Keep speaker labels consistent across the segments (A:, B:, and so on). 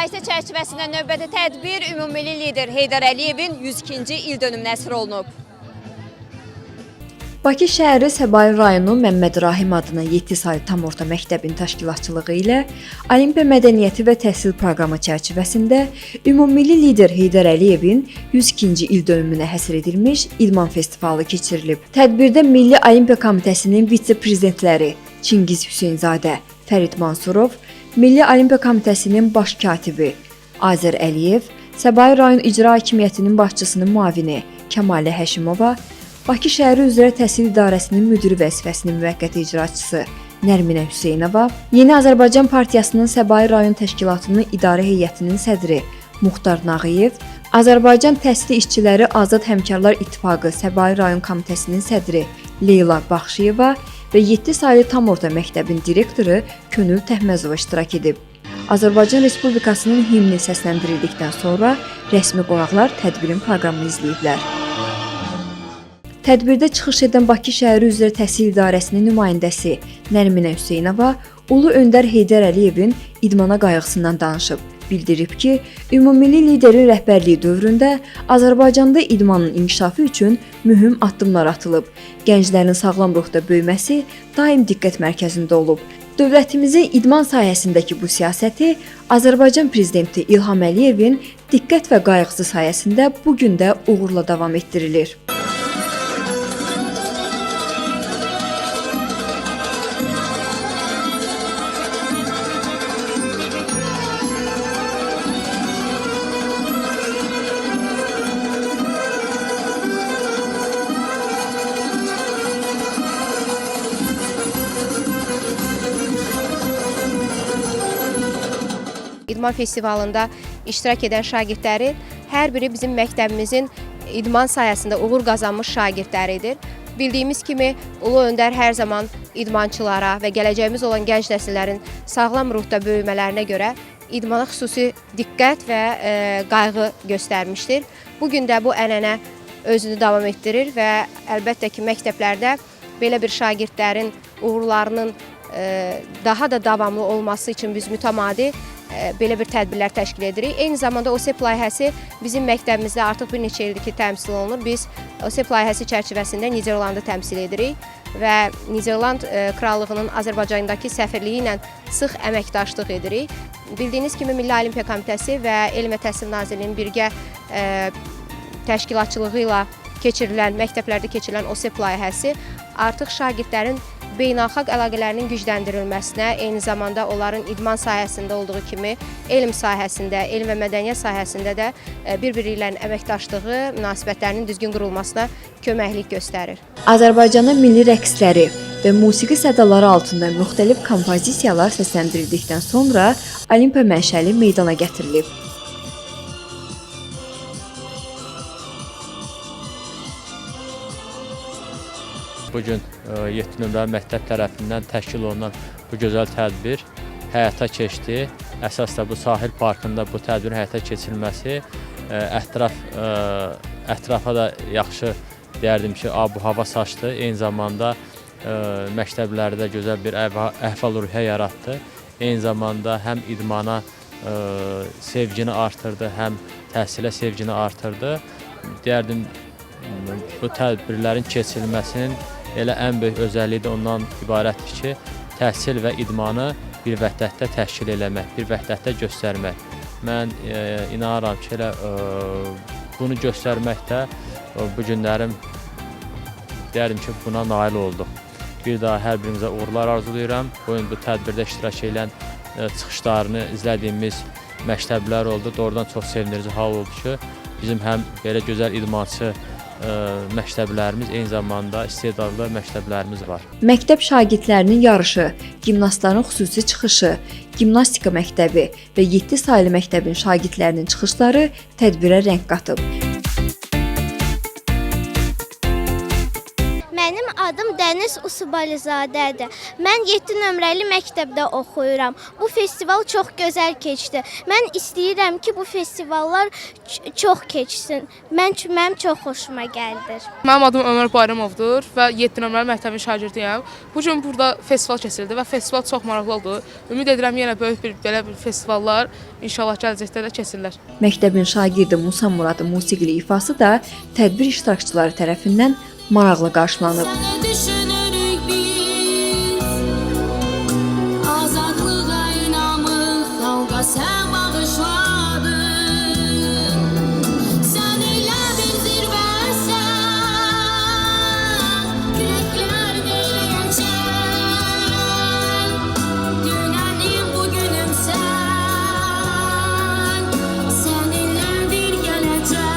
A: Layihəsi çərçivəsində növbəti tədbir ümummilli lider Heydər Əliyevin 102-ci ildönümünə həsr olunub.
B: Bakı şəhəri Səbail rayonu Məmməd Rahim adına 7 saylı tam orta məktəbin təşkilatçılığı ilə Olimpiya mədəniyyəti və təhsil proqramı çərçivəsində ümummilli lider Heydər Əliyevin 102-ci ildönümünə həsr edilmiş idman festivalı keçirilib. Tədbirdə Milli Olimpiya Komitəsinin vitse-prezidentləri Çingiz Hüseynzadə, Fərid Mansurov, Milli Olimpiya Komitəsinin baş katibi Azər Əliyev, Səbail rayon İcra Hakimiyyətinin başçısının müavini Kəmalə Həşimova, Bakı şəhəri üzrə Təhsil İdarəsinin müdiri vəzifəsinin müvəqqəti icraçısı Nərminə Hüseynova, Yeni Azərbaycan Partiyasının Səbail rayon təşkilatının idarə heyətinin sədri Muxtar Nağıyev, Azərbaycan Təhsil İşçiləri Azad Həmkarlar İttifaqı Səbail rayon komitəsinin sədri Leyla Baxşıyeva və 7 saylı tam orta məktəbin direktoru Könül Təhməzova iştirak edib. Azərbaycan Respublikasının himni səsləndirildikdən sonra rəsmi qonaqlar tədbirin proqramını izləyiblər. Tədbirdə çıxış edən Bakı şəhəri üzrə Təhsil İdarəsinin nümayəndəsi Nərminə Hüseynova Ulu Öndər Heydər Əliyevin idmana qayğısından danışıb. Bildirib ki, ümummilli liderin rəhbərliyi dövründə Azərbaycanda idmanın inkişafı üçün mühüm addımlar atılıb. Gənclərin sağlam ruhda böyüməsi daim diqqət mərkəzində olub. Dövlətimizin idman sahəsindəki bu siyasəti Azərbaycan prezidenti İlham Əliyevin diqqət və qayğısı sayəsində bu gün də uğurla davam etdirilir.
C: İdman festivalında iştirak edən şagirdlərin hər biri bizim məktəbimizin idman sahəsində uğur qazanmış şagirdləridir. Bildiyimiz kimi Ulu Öndər hər zaman idmançılara və gələcəyimiz olan gənc nəsillərin sağlam ruhda böyümələrinə görə idmana xüsusi diqqət və qayğı göstərmişdir. Bu gün də bu ənənə özünü davam etdirir və əlbəttə ki, məktəblərdə belə bir şagirdlərin uğurlarının daha da davamlı olması üçün biz mütəmadi belə bir tədbirlər təşkil edirik. Eyni zamanda OSEP layihəsi bizim məktəbimizdə artıq bir neçə ildir ki, təmsil olunur. Biz OSEP layihəsi çərçivəsində Niderlandı təmsil edirik və Niderland Krallığının Azərbaycandakı səfirliyi ilə sıx əməkdaşlıq edirik. Bildiyiniz kimi Milli Olimpiya Komitəsi və Elm və Təhsil Nazirliyinin birgə təşkilatçılığı ilə keçirilən, məktəblərdə keçirilən OSEP layihəsi artıq şagirdlərin beynəlxalq əlaqələrinin gücləndirilməsinə, eyni zamanda onların idman sahəsində olduğu kimi elm sahəsində, elm və mədəniyyət sahəsində də bir-biri ilə əməkdaşlığı, münasibətlərinin düzgün qurulmasına köməklik göstərir.
B: Azərbaycanın milli rəqsləri və musiqi sədaları altında müxtəlif kompozisiyalar səsləndirildikdən sonra Olimpiya məşəli meydana gətirilib.
D: Bu gün 7 nömrəli məktəb tərəfindən təşkil olunan bu gözəl tədbir həyata keçdi. Əsas da bu sahil parkında bu tədbirin həyata keçirilməsi ətrafa da yaxşı deyərdim ki, ab-hava saçdı. Eyni zamanda məktəblərdə gözəl bir əhval-ruhiyyə yaratdı. Eyni zamanda həm idmana sevgini artırdı, həm təhsilə sevgini artırdı. Deyərdim, bu tədbirlərin keçirilməsinin elə ən böyük özəlliyi də ondan ibarətdir ki, təhsil və idmanı bir vəhdətdə təşkil eləmək, bir vəhdətdə göstərmək. Mən inanıram ki, elə bunu göstərməkdə bu günlərim deyərdim ki, buna nail olduq. Bir daha hər birimizə uğurlar arzulayıram. Bu gün bu tədbirdə iştirak edən çıxışlarını izlədiyimiz məktəblər oldu. Doğrudan çox sevindirici hal oldu ki, bizim həm belə gözəl idmançı məktəblərimiz, eyni zamanda istedadlı məktəblərimiz var.
B: Məktəb şagirdlərinin yarışı, gimnastların xüsusi çıxışı, gimnastika məktəbi və 7 saylı məktəbin şagirdlərinin çıxışları tədbirə rəng qatıb.
E: Mənim adım Dəniz Usubalizadədir. Mən 7 nömrəli məktəbdə oxuyuram. Bu festival çox gözəl keçdi. Mən istəyirəm ki, bu festivallar çox keçsin. Mənim çox xoşuma gəldi.
F: Mənim adım Ömər Bayramovdur və 7 nömrəli məktəbin şagirdiyəm. Bu gün burada festival keçirildi və festival çox maraqlı oldu. Ümid edirəm yenə böyük bir belə bir festivallar inşallah gələcəkdə də keçirilər.
B: Məktəbin şagirdi Musa Muradın musiqili ifası da tədbir iştirakçıları tərəfindən maraqlı qarşılanıb.
G: Səni düşünürük biz, azadlığa inamı xalqa sən bağışladın. Sən elə bir zirvəsən, küləklər neyləyəcək? Dünənim bugünüm sən, səninlədir gələcək.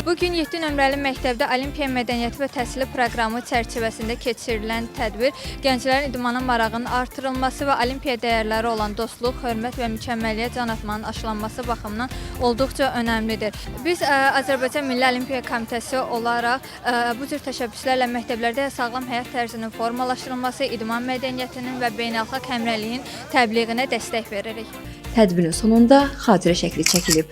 H: Bu gün 7 nömrəli məktəbdə Olimpiya mədəniyyəti və təhsili proqramı çərçivəsində keçirilən tədbir gənclərin idmana marağının artırılması və olimpiya dəyərləri olan dostluq, hörmət və mükəmməlliyə can atmanın aşılanması baxımından olduqca önəmlidir. Biz Azərbaycan Milli Olimpiya Komitəsi olaraq bu cür təşəbbüslərlə məktəblərdə sağlam həyat tərzinin formalaşdırılması, idman mədəniyyətinin və beynəlxalq həmrəyliyin təbliğinə dəstək veririk.
B: Tədbirin sonunda xatirə şəkli çəkilib.